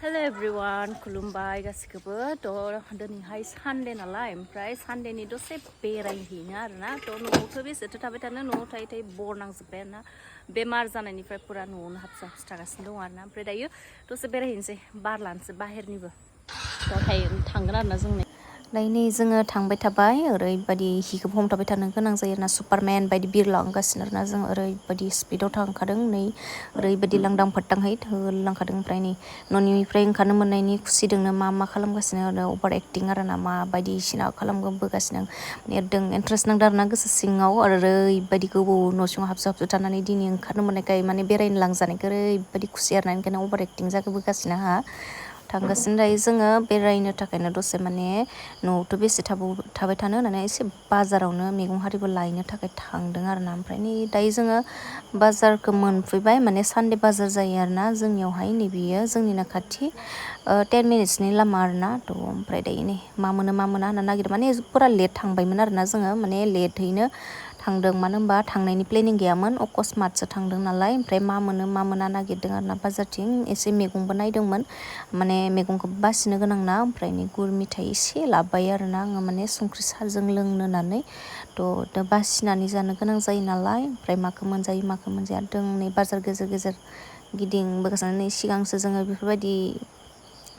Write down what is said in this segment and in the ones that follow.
Hello everyone, खुलुमबाय गासिखौबो दिनैहाय सानडे नालाय ओमफ्राय सानडेनि दसे बेरायहैनो आरोना न'आवथ' बेसेथो थाबाय थानो न'आव थायै थायै बर नांजोब्बाय आरोना बेमार जानायनिफ्राय फुरा न'आवनो हाबसा हाबसि थागासिनो दं आरोना ओमफ्राय दायो दसे बेरायहैनोसै बार लानोसै बाहेरनिबो थांगोन आरोना जोंनि नै जोङो थांबाय थाबाय ओरैबायदि हिखौबो हमथाबाय थानो गोनां जायो आरोना सुपारमेन बायदि बिरलांगासिनो आरोना जों ओरैबायदि स्पिडाव थांखादों नै ओरैबायदि लांदां फाट्टांहै होलांखादों ओमफ्राय नै न'निफ्राय ओंखारनो मोननायनि खुसिदोंनो मा खालामगासिनो आरो अभार एक्टिं आरोना मा बायदिसिना खालामबोगासिनो एकदम इन्ट्रेस्ट नांदों आरोना गोसो सिङाव आरो ओरैबायदि गोबाव न' सिङाव हाबसो हाबसो थानानै दिनै ओंखारनो मोननायखाय माने बेरायनो लांजानायखाय ओरैबायदि खुसि आरोना ओंखायनो अभार एक्टिं जाबोगासिनो आंहा थांगासिनो दायो जोङो बेरायनो थाखायनो दसे माने न'आवथ' बेसे थाबाय थानो होननानै एसे बाजारावनो मैगं हारिबो लायनो थाखाय थांदों आरोना ओमफ्राय नै दायो जोङो बाजारखौ मोनफैबाय माने सानडे बाजार जायो आरोना जोंनियावहाय नैबेयो जोंनिनो खाथि 10 मिनिट्सनि लामा आरोना ओमफ्राय दायो नै मा मोनो होनना नागिरदों माने फुरा लेट थांबायमोन आरोना जोङो माने लेटैनो थांदों मानो होनबा थांनायनि प्लेनिं गैयामोन अकस्मातसो थांदों नालाय ओमफ्राय मा मोना नागिरदों आरोना बाजारथिं एसे मैगंबो नायदोंमोन माने मैगंखौ बासिनो गोनां ना ओमफ्राय गुर मिथाइ एसे लाबोबाय आरोना आङो माने संख्रि साहाजों लोंनो होननानै दा बासिनानै जानो गोनां जायो नालाय ओमफ्राय माखौ मोनजाया नै बाजार गेजेर गिदिंबोगासिनो नै सिगांसो जोङो बेफोरबायदि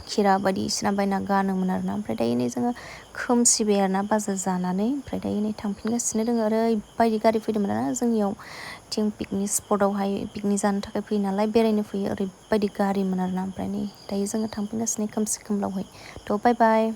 खिरा बायदिसिना बायना गानोमोन आरोना ओमफ्राय दायो नै जोङो खोमसिबाय आरोना बाजार जानानै ओमफ्राय दायो नै थांफिनगासिनो दङ ओरैबायदि गारि फैदोंमोन आरोना जोंनियाव थिं पिकनिक स्पटआवहाय पिकनिक जानो थाखाय फैयो नालाय बेरायनो फैयो ओरैबायदि गारिमोन आरोना ओमफ्राय नै दायो जोङो थांफिनगासिनो खोमसि खोमलावहाय बाय बाय